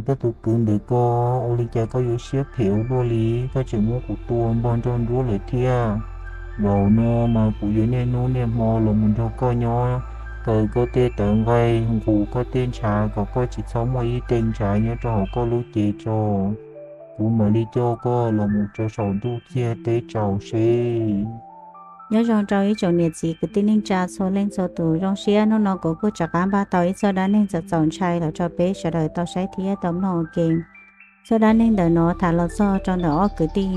Koj tus kwv ntawm koj, ua li cas koj yuav siab phem ua luaj li? Koj tseem muab kuv tua npog nrog nruab lawm thiab. Zaum no mas kuv yuav niaj hnub niaj hmo los mus nrog koj nyob, kaw koj tej tawv nqaij, nqus koj tej ntshav, kom koj tsis txhob muaj ib teg ntshav nyob rau hauv koj lub cev tso. Kuv mam li coj koj los mus rau saum ntuj ciaj teb tsaus seb. Nyob zoo rau ib tsoom niam txiv kwv tij neej tsa txhua leej txhua tus, zoo siab hnub no kuv kuj rov qab npaj tau ib txoj dab neeg txaus txaus ntshai los rau peb sawv daws tau saib thiab tau mloog ua ke. Txoj dab neeg ntawm no tham los txog rau ntawm ob kwv tij.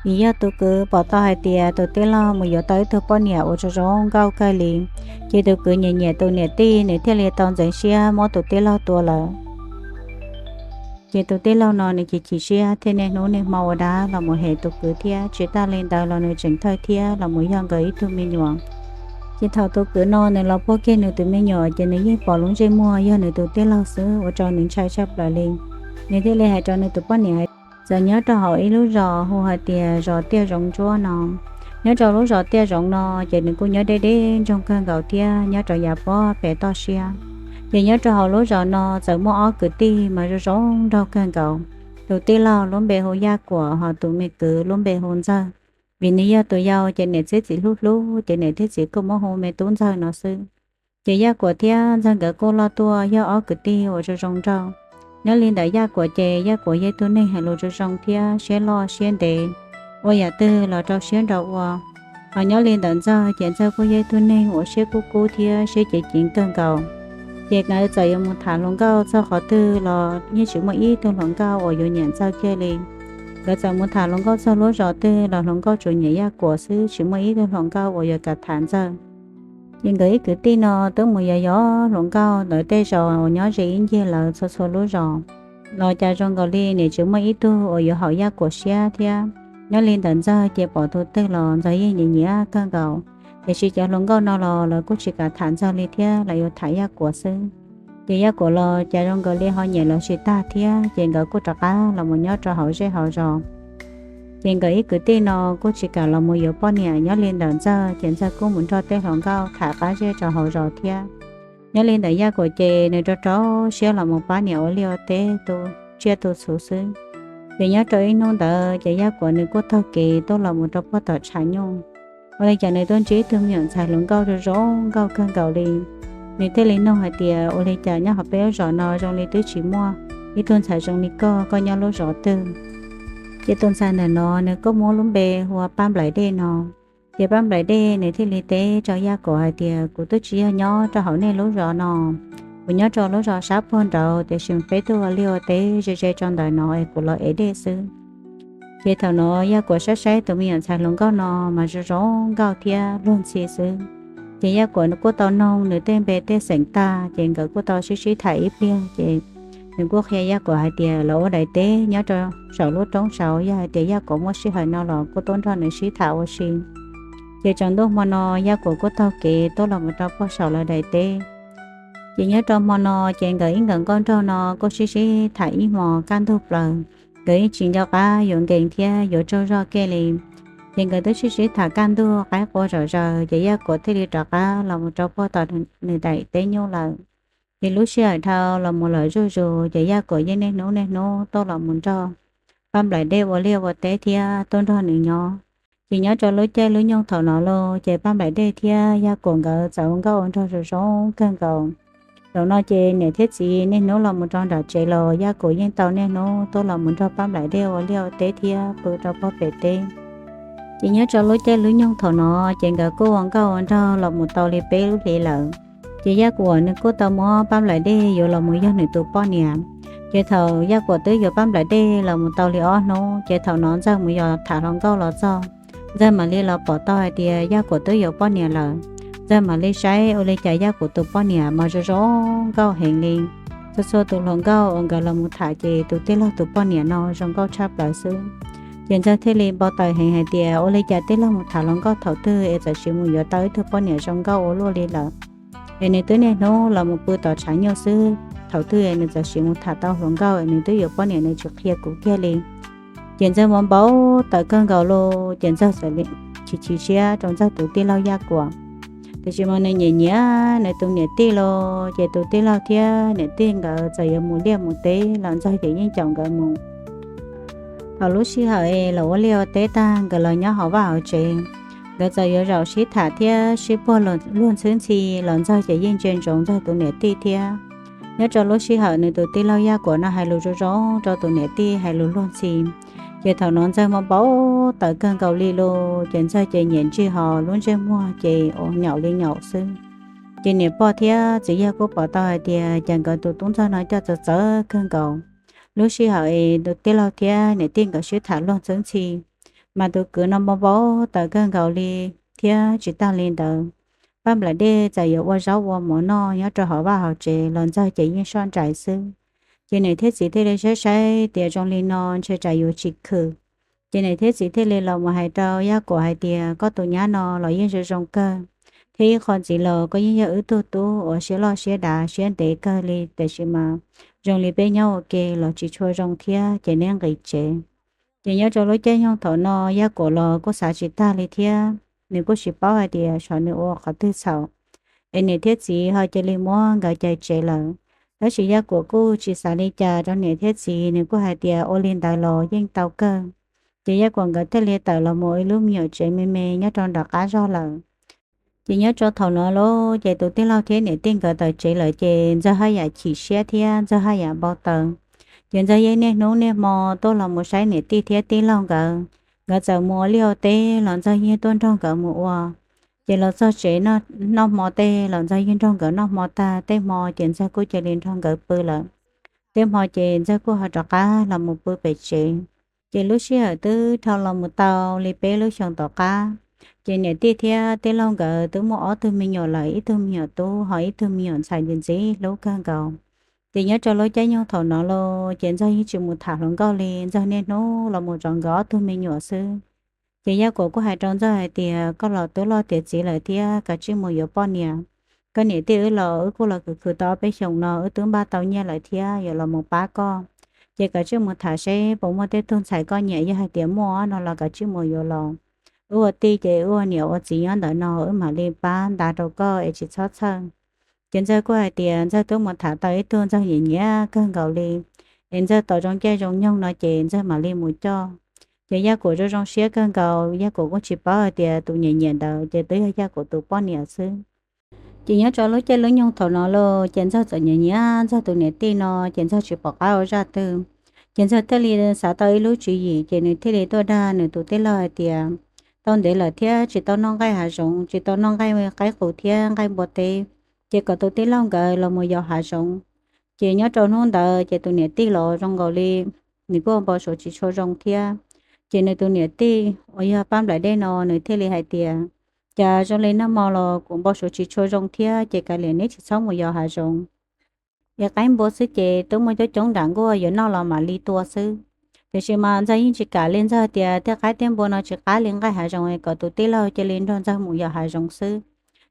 Vim yog tus kwv pom tau hais tias tus tij laug mus yuav tau ib tug poj niam uas zoo zoo nkauj kawg li, ces tus kwv nyiam nyiam tus niam tij, nws thiaj li tau ntxeev siab muab tus tij laug tua lawm. Ces tus tij laug no nws chim chim siab thiaj niaj hnub niaj hmo ua dab los mus hem tus kwv thiab, tsis tas li ntawd los nws tseem thawj thiab los mus yog nkawd ib tug me nyuam. Ces thaum tus kwv no nws los puag kiag nws tus me nyuam ces nws yeej pom lub ntsej muag yog nws tus tij laug xwb, ua rau nws ntshai tshaj plaws li. Nws thiaj li hais rau nws tus poj niam, txawm nyob rau hauv ib lub zos hu hais tias zos Tiaj Zoov Ntsuab no. Nyob rau lub zos Tiaj Zoov no ces nws kuj nyob deb deb nroog kawg nkaus thiab, nyob rau yav puag pem toj siab. Ces nyob rau hauv lub zos no txawm muaj ob kwv tij mas zoo zoo nraug kawg nkaus. Tus tij laug lub npe hu Yaj Kuam, ho tus me kwv lub npe hu Ntxawg. Vim nws yog tus yau ces niam thiab txiv hlub hlub ces niam thiab txiv kuj muab hu me tub Ntxawg no xwb. Ces Yaj Kuam thiab Ntxawg nkawd kuj loj tuaj yog ob kwv tij uas zoo zoo nraug. Nyob li ntawm Yaj Kuam ces Yaj Kuam yog ib tug neeg hais lus zoo zoo thiab siab loj siab ntev, ua yam twg los rau siab nrog ua. Ho nyob li ntawm Ntxawg ces Ntxawg kuj yog ib tug neeg uas siab kub kub thiab siab ceev ceev kawg nkaus. Ces nkawd txawm yuav mus tham hluas nkauj txog qhov twg los yeej tsis muaj ib tug hluas nkauj uas yuav nyiam Ntxawg kiag li. Nkawd txawm mus tham hluas nkauj txog lub zos twg los hluas nkauj tsuas nyiam Yaj Kuam xwb, tsis muaj ib tug hluas nkauj uas yuav kam tham Ntxawg. Ces nkawd ib kwv tij no twb mus yos yos hluas nkauj ntawm tej zos uas nyob ze ib ncig lawv txhua txhua lub zos, los cas zoo nkaus li nim tsis muaj ib tug uas yuav haum Yaj Kuam siab thiab. Nyob li ntawm Ntxawg ces pom tus twg los Ntxawg yeej nyiam nyiam kawg nkaus, tiam sis cov hluas nkauj no los lawv kuj tsis kam tham Ntxawg li thiab, lawv yuav tham Yaj Kuam xwb. Ces Yaj Kuam los cas zoo nkaus li ho nyiam lawv tsis tag thiab, ces nkawd kuj rov qab los mus nyob rau hauv zej hauv zos. Ces nkawd ib kwv tij no kuj tsis kam los mus yuav poj niam. Nyob li ntawm Ntxawg ces Ntxawg kuj mus nrog tej hluas nkauj tham qab zej rau hauv zos thiab. Nyob li ntawm Yaj Kuam ces nws rau rau siab los mus pab niam ua liaj ua teb tu tsiaj tu txhuv xwb. Ces nyob rau ib hnub ntawd ces Yaj Kuam nws kuj taug kev tuaj los mus rau puag tom tshav nyuj. Ua li cas nws tuaj ntsib ib tug me nyuam ntxhais hluas nkauj zoo zoo nkauj kawg nkaus li. Nws thiaj li nug hais tias, ua li cas nyob hauv peb lub zos no zoo li twb tsis muaj ib tug ntxhais zoo li koj, koj nyob lub zos twg? Ces tus ntxhais ntawm no nws kuj muab lub npe hu ua Paj Nplaim Dej no. Ces Paj Nplaim Dej nws thiaj li teb rau Yaj Kuam hais tias, kuv twb tsis yog nyob rau hauv nej lub zos no, kuv nyob rau lub zos sab puag nraud, tiam sis peb tuaj ua liaj ua teb ze ze rau ntawm no es kuv los ev dej xwb. Ces thaum no Yaj Kuam saib saib tus me nyuam ntxhais hluas nkauj no mas zoo zoo nkauj thiab luag ntxhi xwb. Ces Yaj Kuam kuj tau noog nws tej npe tej xeem tag, ces nkawd kuj tau sib sib tham ib pliag, ces nws kuj qhia Yaj Kuam hais tias lawv ua daim teb nyob rau saum lub roob saud, yog hais tias Yaj Kuam muaj sij hawm no los kuj tuaj nrog nws sib tham ua si. Ces tsaus ntuj hmo no Yaj Kuam kuj taug kev tuaj los mus rau puag saum lawv daim teb. Ces nyob rau hmo no ces nkawd ib nkawm nkauj nraug no kuj sib sib tham ib hmos kaj ntug plaws, nkawd yeej tsis nco qab yuav nkees thiab yuav tsaug zog kiag li. Ces nkawd twb sib sib tham kaj ntug qaib qua zom zaws, ces Yaj Kuam thiaj li rov qab los mus rau puag tom nws daim teb nyuj lawm. Ces lub sij hawm dhau los mus lawm zuj zus, ces Yaj Kuam yeej niaj hnub niaj hnub tuaj los mus nrog Paj Nplaim Dej ua liaj ua teb thiab tuaj nrog nws nyob. Ces nyob rau lub caij lub nyoog thaum no los ces Paj Nplaim Dej thiab Yaj Kuam nkawd txawm ua nkauj ua nraug zoo zoo kawg nkaus. Thaum no ces niam thiab txiv niaj hnub los mus rau nram tsev los Yaj Kuam yeej tau niaj hnub tuaj los mus nrog Paj Nplaim Dej ua liaj ua teb thiab pw rau puag pem teb. Ces nyob rau lub caij lub nyoog thaum no ces nkawd kuj ua nkauj ua nraug los mus tau li peb lub hlis lawm. Ces Yaj Kuam nws kuj tau muab Paj Nplaim Dej yuav los mus yog nws tus poj niam. Ces thaum Yaj Kuam twb yuav Paj Nplaim Dej los mus tau li ob hnub, ces thaum no Ntxawg mus yos tham hluas nkauj los txog, Ntxawg mam li los pom tau hais tias Yaj Kuam twb yuav poj niam lawm. Ntxawg mam li saib ua li cas Yaj Kuam tus poj niam mas zoo zoo nkauj heev li. Txhua txhua tus hluas nkauj uas nkawd los mus tham ces tus tij laug tus poj niam no zoo nkauj tshaj plaws xwb. Ces Ntxawg thiaj li npau taws heev hais tias ua li cas tij laug mus tham hluas nkauj thaum twg es txawm sis mus yuav tau ib tug poj niam zoo nkauj ua luaj li lawm. Es nws twb niaj hnub los mus pw tom tshav nyuj xwb, thaum twg es nws txawm sis mus tham tau hluas nkauj es nws twb yuav poj niam nws tsis qhia kuv kiag li. Ces Ntxawg mas npau taws kawg nkaus los ces Ntxawg txawm chim chim siab rau Ntxawg tus tij laug Yaj Kuam. Tiam sis mas nws nyiam nyiam nws tus niam tij los ces tus tij laug thiab niam tij nkawd txawm yuav mus liaj mus teb los Ntxawg ces yeej caum nkawd mus. Thaum lub sij hawm es los ua liaj ua teb tag nkawd los nyob hauv vaj hauv tsev, nkawd txawm yuav zaum sib tham thiab sib puag luag ntxhwb ntxhi los Ntxawg ces yeej ntsia ntsoov Ntxawg tus niam tij thiab. Nyob rau lub sij hawm nws tus tij laug Yaj Kuam no hais lus zoo zoo rau tus niam tij hais lus luag ntxhi, ces thaum no Ntxawg mob npau taws kawg nkaus li los ces Ntxawg ces nyiam ntsij hos lub ntsej muag ces ua nyaum li nyaum xwb. Ces niam pog thiab txiv yawg kuj pom tau hais tias cas nkawd tus tub Ntxawg no coj txawv txawv kawg nkaus. Lub sij hawm es tus tij laug thiab niam tij nkawd sib tham luag ntxhwb ntxhi, mas tus kwv no mob npau taws kawg nkaus li thiab tsis tag li ntawd, Paj Nplaim Dej txawm yuav ua zaub ua mov noj nyob rau hauv vaj hauv tsev los Ntxawg ces yeej soj ntsais xwb. Ces niam thiab txiv thiaj li saib saib tias zoo li no ntshe tsam yuav tsis khwm. Ces niam thiab txiv thiaj li los mus hais rau Yaj Kuam hais tias koj tus nyab no los yeej zoo zoo kawg, thiab ib qho ntxiv los koj yeej yog wb tug tub uas siab loj siab dav siab ntev kawg li, tiam sis mas zoo li peb nyob ua ke los tsis tshua zoo thiab ces neb nqis tsev. Ces nyob rau lub caij nyoog thaum no Yaj Kuam los kuj xav tsis tag li thiab nws kuj tsis paub hais tias xyov nws ua qhov twg txhaum, es niam thiab txiv ho cia li muab nkawd cais tsev lawm. Tab sis Yaj Kuam kuj tsis xav li cas rau niam thiab txiv, nws kuj hais tias ua li ntawd los yeej tau kawg. Ces Yaj Kuam nkawd thiaj li tawm los mus ib lub me nyuam tsev me me nyob rau nram qab zog lawm. Ces nyob rau thaum no los ces tus tij laug thiab niam tij nkawd tawm tsev lawm ces Ntxawg haj yam chim siab thiab Ntxawg haj yam npau taws. Ces Ntxawg yeej niaj hnub niaj hmo tuaj los mus saib niam tij thiab tij laug nkawd. Nkawd txawm mus ua liaj ua teb los Ntxawg yeej tuaj nrog nkawd mus ua. Ces los txog tsev noj hmo tej los Ntxawg yeej nrog nkawd noj hmo tag, tej hmo ces Ntxawg kuj cia li nrog nkawd pw lawm. Tej hmo ces Ntxawg kuj ho rov qab los mus pw pem tsev. Ces lub sij hawm twb dhau los mus tau li peb lub xyoos tom qab, ces niam tij thiab tij laug nkawd twb muaj ob tug me nyuam lawm, ib tug me nyuam tub ho ib tug me nyuam ntxhais ntxim ntxim hlub kawg nkaus. Ces nyob rau lub caij nyoog thaum no los ces Ntxawg yeej tsis mus tham hluas nkauj li, Ntxawg niaj hnub los mus zov nkawd ob tug me nyuam xwb. Ces Yaj Kuam kuj hais rau Ntxawg hais tias koj los twb loj tiav txiv lawm thiab, kav tsij mus yuav poj niam. Koj niam tij wb los wb kuj los khwv khwv tau ob peb xyoos no wb twb npaj tau nyiaj lawm thiab yuav los mus pab koj. Ces kav tsij mus tham seb puas muaj tej tug ntxhais koj nyiam, yog hais tias muaj no los kav tsij mus yuav los. Wb ua tij ces wb ua niam ua txiv nyob ntawm no wb mam li pab ntav rau koj es tsis txhob txhawj. Ces Ntxawg kuj hais tias Ntxawg twb mus tham tau ib tug Ntxawg nyiam nyiam kawg nkaus li, es Ntxawg tos zoo caij zoo nyoog no ces Ntxawg mam li mus coj. Ces Yaj Kuam zoo zoo siab kawg nkaus, Yaj Kuam kuj tsis paub hais tias tus nyiam nyiam ntawd ces twb yog Yaj Kuam tus poj niam xwb. Ces nyob rau lub caij lub nyoog thaum no los ces Ntxawg txawm nyiam nyiam Ntxawg tus niam tij no ces Ntxawg tsis pom qab ua zaj twg. Ces Ntxawg thiaj li xav tau ib lub tswv yim ces nws thiaj li tuaj dag nws tus tij laug hais tias tau ntev lawm thiab tsis tau noj nqaij hav zoov, tsis tau noj nqaij qaib qus thiab nqaij npua teb, ces kom tus tij laug nkawd los mus yos hav zoov. Ces nyob rau hnub ntawd ces tus niam tij los zoo nkaus li nws kuj npau suav tsis tshua zoo thiab. Ces nws tus niam tij uas yog Paj Nplaim Dej no nws thiaj li hais tias cas zoo li nag hmo los kuv npau suav tsis tshua zoo thiab, ces kav liam neb tsis txhob mus yos hav zoov. Es qaib npua xwb ces twb muaj coob coob nram nkuaj, yuav noj los mam li tua xwb. Tiam sis mas Ntxawg yeej tsis kam li, Ntxawg tias tej qaib tej npua no tsis qab li nqaij hav zoov, kom tus tij laug cia li nrog Ntxawg mus yos hav zoov xwb.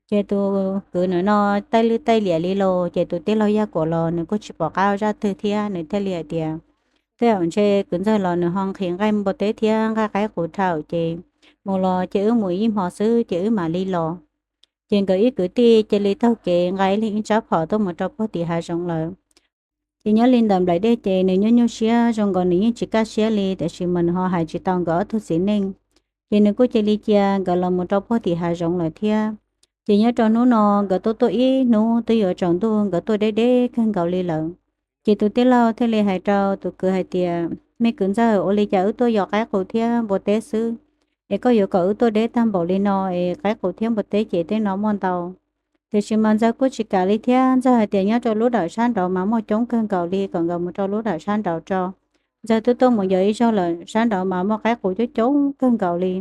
Ces tus kwv ntawm no tej lwj tej liam li los ces tus tij laug Yaj Kuam los nws kuj tsis pom qab ua zaj twg thiab, nws thiaj li hais tias tej zaum ntshe kwv Ntxawg los nws ho nqhis nqaij npua teb thiab nqaij qaib qus dhau, ces mus los ces wb mus ib hmo xwb ces wb mam li los. Ces nkawd ib kwv tij cia li taug kev nqa ib leeg ib tsab phom tuaj mus rau puag tim hav zoov lawm. Ces nyob li ntawm Nplaim Dej ces nws nyuaj nyuaj siab, zoo nkaus nws yeej tsis kaj siab li, tiam sis mas nws ho hais tsis tau nkawd ob tug txiv neej. Ces nws kuj cia li cia nkawd los mus rau puag tim hav zoov lawm thiab. Ces nyob rau hnub no nkawd tuaj tuaj ib hnub twb yuav tsaus ntuj, nkawd tuaj deb deb kawg nkaus li lawm. Ces tus tij laug thiaj li hais rau tus kwv hais tias, me kwv Ntxawg, ua li cas wb tuaj yos qaib qus thiab npua teb xwb, es koj yuav kom wb tuaj deb tag npaum li no, es qaib qus thiab npua teb ces tej no muaj ntau. Tiam sis mas Ntxawg kuj tsis kam li thiab, Ntxawg hais tias nyob rau lub dawm sab nraud mas muaj coob kawg nkaus li, kom nkawd mus rau lub dawm sab nraud tso. Ntxawg twb tuaj mus yos ib zaug lawm, sab nraud mas muaj qaib qus coob coob kawg nkaus li.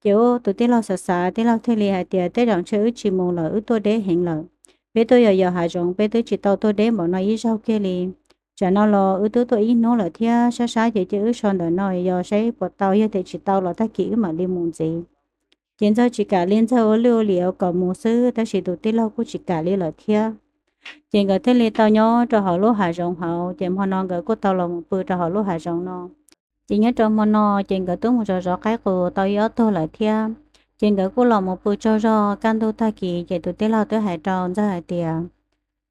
Ces ua tus tij laug xav xav, tij laug thiaj li hais tias tej zaum ntshe wb tsis mus lawm, wb tuaj deb heev lawm. Peb tuaj yos yos hav zoov, peb twb tsis tau tuaj deb npaum no ib zaug kiag li. Tsam no los wb twb tuaj ib hnub lawm thiab, sab sab ces cia wb so ntawm no yos saib puas tau, yog tias tsis tau los tag kis wb mam li mus ntxiv. Ces Ntxawg tsis kam li, Ntxawg ua lwj ua liam kom mus xwb, tab sis tus tij laug kuj tsis kam li lawm thiab. Ces nkawd thiaj li tau nyob rau hauv lub hav zoov hauv, ces hmo no nkawd kuj tau los mus pw rau hauv lub hav zoov no. Ces nyob rau hmo no ces nkawd twb mus zov zov qaib qus tau ib ob tug lawm thiab. Ces nkawd kuj los mus pw tsaug zog kaj ntug tag kis ces tus tij laug twb hais rau Ntxawg hais tias,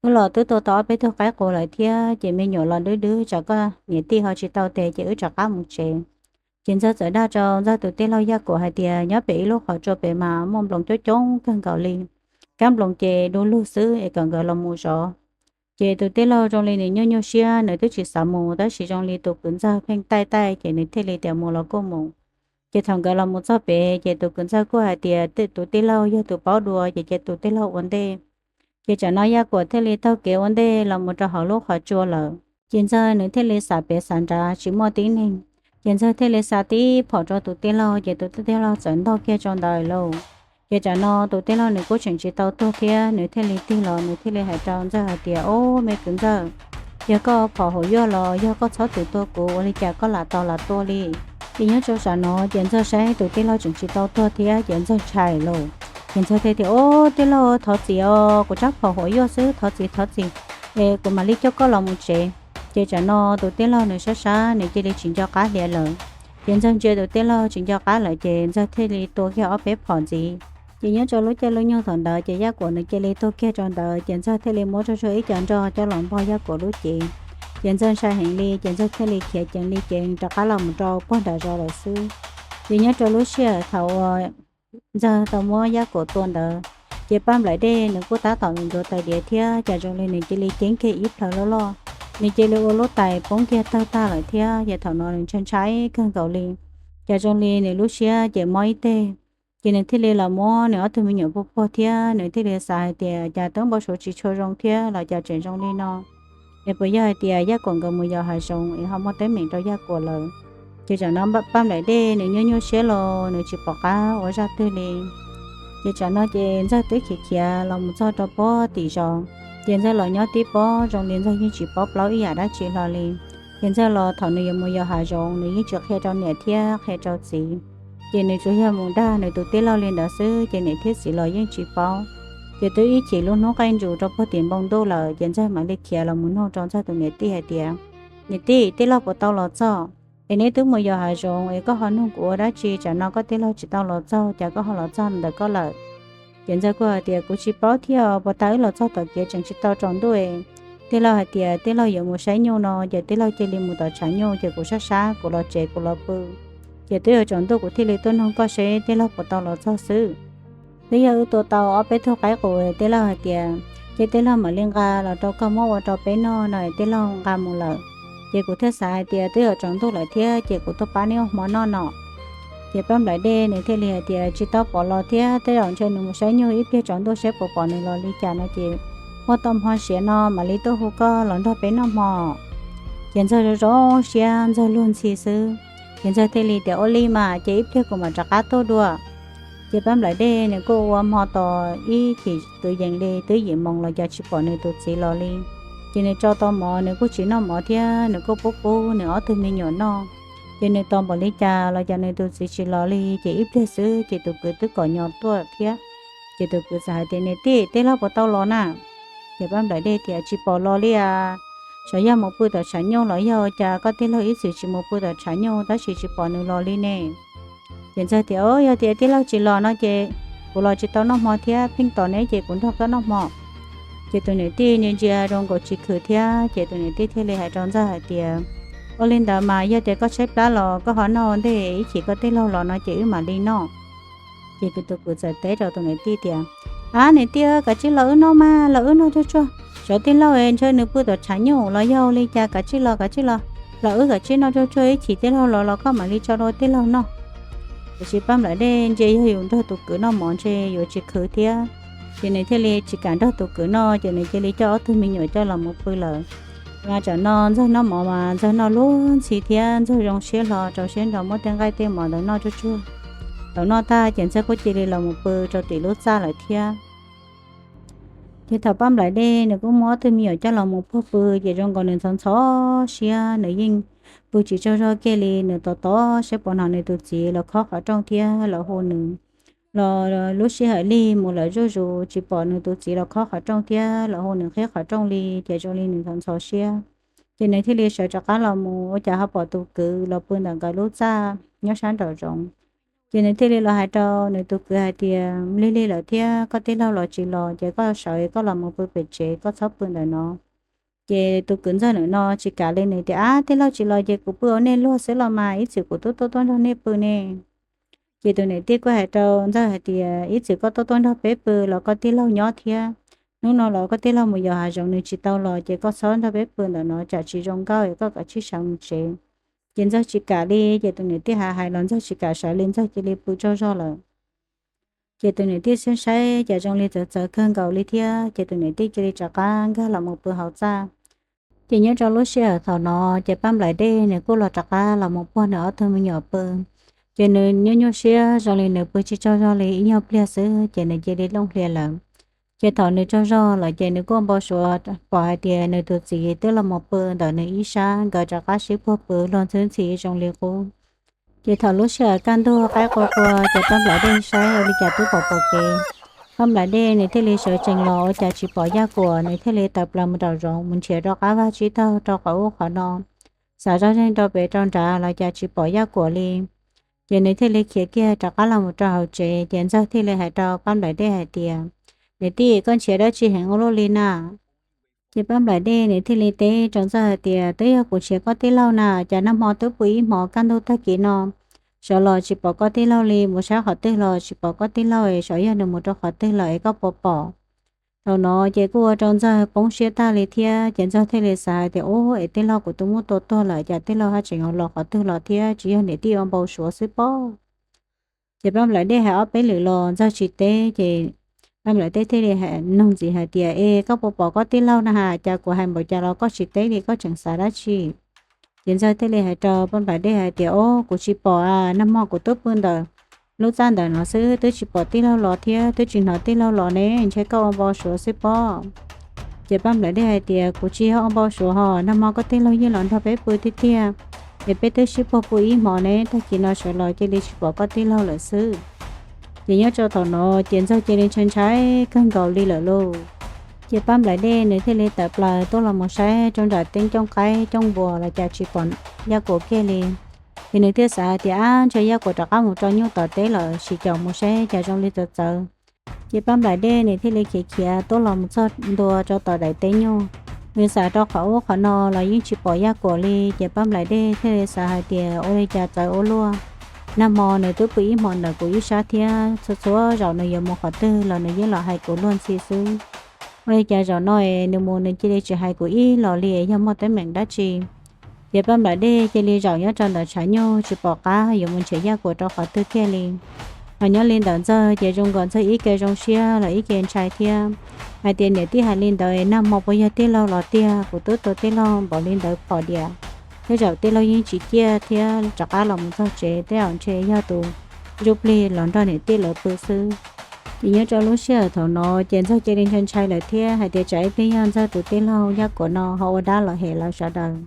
wb los twb tua tau ob peb tug qaib qus lawm thiab ces me nyuam los dub dub, tsam koj niam tij ho tsis tau tes ces wb rov qab mus tsev. Ces Ntxawg txawm dag rau Ntxawg tus tij laug Yaj Kuam hais tias nyob pem ib lub qhov tsua pem mas muaj nploos coob coob kawg nkaus li, kab nploos ces du lug xwb es kom nkawd los mus zov. Ces tus tij laug zoo li nws nyuaj nyuaj siab, nws twb tsis xav mus, tab sis zoo li tus kwv Ntxawg pheej taij taij ces nws thiaj li tias mus los kuj mus. Ces thaum nkawd los mus txog pem ces tus kwv Ntxawg kuj hais tias tus tij laug yog tus paub dua, ces cia tus tij laug ua ntej. Ces tsam no Yaj Kuam thiaj li taug kev ua ntej los mus rau hauv lub qhov tsua lawm. Ces Ntxawg nws thiaj li xav pem xav nrad tsis muaj tib neeg, ces Ntxawg thiaj li xa tib phom rau tus tij laug, ces tus tij laug txawm ntog kiag rau ntawd lauj. Ces tsam no tus tij laug nws kuj tseem tsis tau tuag thiab, nws thiaj li tig los nws thiaj li hais rau Ntxawg hais tias, ob, me kwv Ntxawg, yog koj phom hauv yuaj los yog koj txhob twm tua kuv, ua li cas koj lam tos lam tua li? Ces nyob rau tsam no ces Ntxawg saib tus tij laug tseem tsis tau tuag thiab ces Ntxawg ntshai lauj. Ces Ntxawg thiaj tias, ob, tij laug, thov txim os, kuv rab phom hauv yuaj xwb, thov txim thov txim, es kuv mam li coj koj los mus tsev. Ces tsam no tus tij laug nws sab sab nws cia li tsis nco qab hlias lawm. Ces Ntxawg ntsia tus tij laug tsis nco qab lawm ces Ntxawg thiaj li tua kiag ob peb phom ntxiv. Ces nyob rau lub caij lub nyoog thaum ntawd ces Yaj Kuam nws cia li tuag kiag rau ntawd, ces Ntxawg thiaj li muab tsuag tsuag ib co nroj coj los npog Yaj Kuam lub cev. Ces Ntxawg ntshai heev li ces Ntxawg thiaj li khiav ceev li ceev rov qab los mus rau puag nram zos lawm xwb. Ces nyob rau lub sij hawm thaum uas Ntxawg tau muab Yaj Kuam tua ntawd, ces Paj Nplaim Dej nws kuj tab tom nws ntxuav tais diav thiab, cas zoo li nws cia li ceeb kiag ib plhaw loj loj, nws cia li ua lub tais poob kiag tawg tag lawm thiab. Ces thaum no nws ntshai ntshai kawg nkaus li, cas zoo li nws lub siab ces mob ib teg. Ces nws thiaj li los muab nws ob tug me nyuam puag puag thiab nws thiaj li xav hais tias cas twb npau suav tsis tshua zoo thiab los cas tseem zoo li no. Es puas yog hais tias Yaj Kuam nkawd mus yos hav zoov es ho muaj teeb meem rau Yaj Kuam lawm? Ces tsam no Paj Nplaim Dej nws nyuaj nyuaj siab los nws tsis pom qab ua zaj twg li. Ces tsam no ces Ntxawg twb khiav khiav los mus txog rau puag tim zos, ces Ntxawg los nyob tib pob zoo li Ntxawg yeej tsis paub plaub ib yam dab tsi hlo li. Ces Ntxawg los thaum nws yuav mus yos hav zoov nws yeej tsis qhia rau niam thiab qhia rau txiv, ces nws tsuas yog mus dag nws tus tij laug li ntawd xwb, ces niam thiab txiv los yeej tsis paub. Ces twb ib chim lub hnub qaij ntsws rau puag tim npoo ntuj lawm, ces Ntxawg mam li khiav los mus nug rau Ntxawg tus niam tij hais tias, niam tij, tij laug puas tau los txog? Es neb twb mus yos hav zoov es koj ho nug kuv ua dab tsi, tsam no koj tij laug tsis tau los txog, cas koj ho los txog ntawm koj lawm? Ces Ntxawg kuj hais tias, kuv tsis paub thiab, puas tas wb los txog tom kev tseem tsis tau tsaus ntuj. Tij laug hais tias tij laug yuav mus saib nyuj no, ces tij laug cia li mus tom tshav nyuj, ces kuv sab sab kuv los tsev kuv los pw. Ces twb yuav tsaus ntuj kuv thiaj li tuaj nug koj seb tij laug puas tau los txog xwb. Twb yog wb tua tau ob peb tug qaib qus, tij laug hais tias ces tij laug mam li nqa los rau koj muab ua rau peb noj no, tij laug nqa mus lawm. Ces kuv thiaj xav hais tias twb yuav tsaus ntuj lawm thiab, ces kuv tuaj pab neb ua hmo noj no. Ces Paj Nplaim Dej nws thiaj li hais tias, tsis tau pom los thiab, tej zaum ntshe nws mus saib nyuj ib pliag tsaus ntuj saib puas pom nws los li cas no, ces muaj tau hmo siav no mam li tuaj hu koj los nrog peb noj hmo. Ces Ntxawg zoo zoo siab, Ntxawg luag ntxhi xwb. Ces Ntxawg thiaj li tias, ua li mas ces ib pliag kuv mam rov qab tuaj dua. Ces Paj Nplaim Dej nws kuj ua hmo tos ib chim kwv yees li twb yim moos los cas tsis pom nws tus txiv los li. Ces nws tso tau mov, nws kuj tsis noj mov thiab, nws kuj pub pub nws ob tug me nyuam noj. Ces nws tos npaum li cas los cas nws tus txiv tsis los li, ces ib pliag xwb ces tus kwv twb kom nyo tuaj thiab. Ces tus kwv txawm hais tias, niam tij, tij laug puas tau los na? Ces Paj Nplaim Dej tias, tsis pom los li as. Xyov yog mus pw tom tshav nyuj los yog cas koj tij laug ib txwm tsis mus pw tom tshav nyuj tab sis tsis pom nws los li ne. Ces Ntxawg tias, yog tias tij laug tsis los no ces kuv los tsis tau noj hmo thiab, pheej tos neb ces kuv nrog koj noj hmo. Ces tus niam tij ntsia ntsia zoo nkaus tsis khwv thiab, ces tus niam tij thiaj li hais rau Ntxawg hais tias, ua li ntawd mas yog tias koj tshaib plab los koj ho noj ua ntej, ib chim koj tij laug los no ces wb mam li noj. Ces tus kwv txawm teb rau tus niam tij tias, ab niam tij, kav tsij los wb noj mas, los wb noj tsuag tsuag. Xyov tij laug ntshe nws pw tom tshav nyuj los yog li cas, kav tsij los, kav tsij los, los wb kav tsij noj tsuag tsuag, ib chim tij laug los los koj mam li tso rau tij laug noj. Tiam sis Paj Nplaim Dej ntsia yog yus nrog tus kwv noj mov ntshe yuav tsis khwv thiab, ces nws thiaj li tsis kam nrog tus kwv noj, ces nws cia li coj ob tug me nyuam coj los mus pw lawm. Mas tsam no Ntxawg noj mov mas Ntxawg noj luag ntxhi thiab Ntxawg zoo siab hlo rau siab ntso muab tej nqaij tej mov ntawd noj tsuag tsuag. Thaum noj tag ces Ntxawg kuj cia li los mus pw rau tim lub txaj lawm thiab. Ces thaum Paj Nplaim Dej nws kuj muab ob tug me nyuam coj los mus puag pw, ces zoo nkaus nws ntxhov ntxhov siab, nws yeej pw tsis tsaug zog kiag li, nws tos tos saib puas hnov nws tus txiv los khob qhov rooj thiab los hu nws. Los lub sij hawm lig mus lawm zuj zus tsis pom nws tus txiv los khob qhov rooj thiab los hu nws qhib qhov rooj li, ces zoo li nws ntxhov ntxhov siab. Ces nws thiaj li sawv rov qab los mus, ua cas ho pom tus kwv los pw ntawm nkawd lub txaj nyob sab nraum zoov. Ces nws thiaj li los hais rau nws tus kwv hais tias, Lig lig lawm thiab, koj tij laug los tsis los, ces koj sawv koj los mus pw pem tsev, koj txhob pw ntawm no. Ces tus kwv ntxawg ntawm no tsis kam li, nws tias, Ab, tij laug tsis los ces kuv pw ua nej luag xwb los mas, ib txwm kuv twb tuaj tuaj nrog nej pw ne. Ces tus niam tij kuj hais rau ntxawg hais tias, Ib txwm koj tuaj tuaj nrog peb pw los koj tij laug nyob thiab, hnub no los koj tij laug mus yos hav zoov nws tsis tau los, ces koj txhob nrog peb pw ntawm no tsam tsis zoo nkauj, koj kav tsij sawv mus tsev. Ces ntxawg tsis kam li, ces tus niam tij hais hais los ntxawg tsis kam sawv li, ntxawg cia li pw tsaug zog lawm. Ces tus niam tij saib saib cas zoo li txawv txawv kawg nkaus li thiab, ces tus niam tij cia li rov qab nkag los mus pw hauv txaj. Ces nyob rau lub sij hawm thaum no, ces Paj Nplaim Dej nws kuj los rov qab los mus puag nws ob tug me nyuam pw. Ces nws nyuaj nyuaj siab zoo li nws pw tsis tsaug zog li ib nyuag pliag xwb ces nws cia li looj hlias lawm. Ces thaum nws tsaug zog lawm ces nws kuj npau suav pom hais tias nws tus txiv twb los mus pw ntawm nws ib sab, nkawd rov qab sib puag pw luag ntxhwb ntxhi zoo li qub. Ces thaum lub sij hawm kaj ntug qaib qua qua ces Paj Nplaim Dej saib ua li cas twb pom pom kev. Paj Nplaim Dej nws thiaj li sawv tsees los ua cas tsis pom Yaj Kuam, nws thiaj li tawm plaws mus nraum zoov mus nrhiav rov qab vaj tsib taug rau qhov ub qhov no, xav zoj zeeg rau pem rau nrad los cas tsis pom Yaj Kuam li. Ces nws thiaj li khiav kiag rov qab los mus rau hauv tsev, ces ntxawg thiaj li hais rau Paj Nplaim Dej hais tias, Niam tij, koj nrhiav dab tsi heev ua luaj li na? Ces Paj Nplaim Dej nws thiaj li teb rau ntxawg hais tias, Twb yog kuv nrhiav koj tij laug na, cas nag hmo twb pw ib hmos kaj ntug tag kis no sawv los tsis pom koj tij laug li, mus saib qhov twg los tsis pom koj tij laug, xyov yog nws mus rau qhov twg lawm es koj puas pom? Thaum no ces kuj ua rau ntxawg poob siab tag li thiab, ces ntxawg thiaj li xav hais tias, Ub, es tij laug kuv twb muab tua tuag lawm, cas tij laug haj tseem los qhov twg los thiab, tsis yog niam tij ua npau suav xwb pob? Ces Paj Nplaim Dej hais ob peb lwm los ntxawg tsis teb, ces Paj Nplaim Dej thiaj li nug ntxiv hais tias, Es koj puas pom koj tij laug na has, cas kuv hais npaum cas los koj tsis teb li, koj tseem xav dab tsi? Ces ntxawg thiaj li hais rau Paj Nplaim Dej hais tias, Ob, kuv tsis pom a, nag hmo kuv twb pw ntawm lub txaj ntawm no xwb, twb tsis pom tij laug los thiab twb tsis hnov tij laug los ne, ntshe koj ua npau suav xwb pob. Ces Paj Nplaim Dej hais tias, Kuv tsis yog ua npau suav hos, nag hmo koj tij laug yeej los nrog peb pw tiag tiag, es peb twb sib puag pw ib hmos ne, tag kis no sawv los cia li tsis pom koj tij laug lawm xwb. Ces nyob rau thaum no ces ntxawg cia li ntshai ntshai kawg nkaus li lawm lauj. Ces Paj Nplaim Dej nws thiaj li tawm plaws tuaj los mus saib rau nram teb cooj qaib cooj npua los cas tsis pom Yaj Kuam kiag li. Ces nws thiaj xav hais tias, Ab, ntshe Yaj Kuam rov qab mus rau nyuj tom teb lawm, sim caum mus saib cas zoo li txawv txawv. Ces Paj Nplaim Dej nws thiaj li khiav khiav tuaj los mus txog ntua rau tom daim teb nyuj. Nws xam rau qhov ub qhov no los yeej tsis pom Yaj Kuam li, ces Paj Nplaim Dej thiaj li xav hais tias, Ua li cas txawv ua luaj? Nag hmo nws twb pw ib hmos ntawm kuv ib sab thiab, txhua txhua zaum nws yuav mus qhov twg los nws yeej los hais kuv luag ntxhi xwb. Ua li cas zaum no es nws mus nws cia li tsis hais kuv ib los li, yog muaj teeb meem dab tsi? Ces Paj Nplaim Dej cia li zaum nyob rau ntawm tshav nyuj tsis pom qab yuav mus nrhiav Yaj Kuam rau qhov twg kiag li. Hos nyob li ntawm ntxawg ces zoo nkaus ntxawg ib ke zoo siab los ib ke ntshai thiab, hais tias, Niam tij hais li ntawd, nag hmo puas yog tij laug los tiag? Kuv twb tua tij laug npaum li ntawd phom diam, tej zaum tij laug yeej tsis ciaj thiab rov qab los mus txog tsev, tej zaum ntshe yog tus ntsuj plig los nrog niam tij lawv pw xwb. Ces nyob rau lub sij hawm thaum no ces ntxawg cia li ntshai ntshai lawm thiab hais tias, Tsam ib pliag yog ntxawg tus tij laug Yaj Kuam no ho ua dab los hem lawv sawv daws,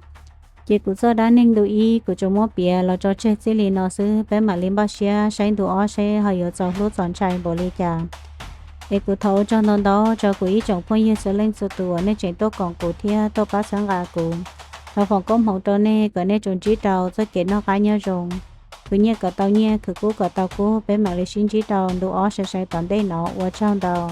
ces kuv txoj dab neeg ntu ib kuv tsuas muab piav los tso tseg txij li no xwb, peb mam li npaj siab saib ntu ob seb ho yuav txaus hlub txaus ntshai npaum li cas. Es kuv thov ua tsaug ntau ntau rau kuv ib tsoom phooj ywg txhua leej txhua tus uas nej tseem tuaj koom kuv thiab tuaj pab txhawb nqa kuv. Thov foom koob hmoov rau nej kom nej tsuas ntsib rau txoj kev noj qab nyob zoo, khwv nyiaj kom tau nyiaj, khwv kub kom tau kub, peb mam li sib ntsib rau ntu ob sai sai tom ntej no, ua tsaug ntau.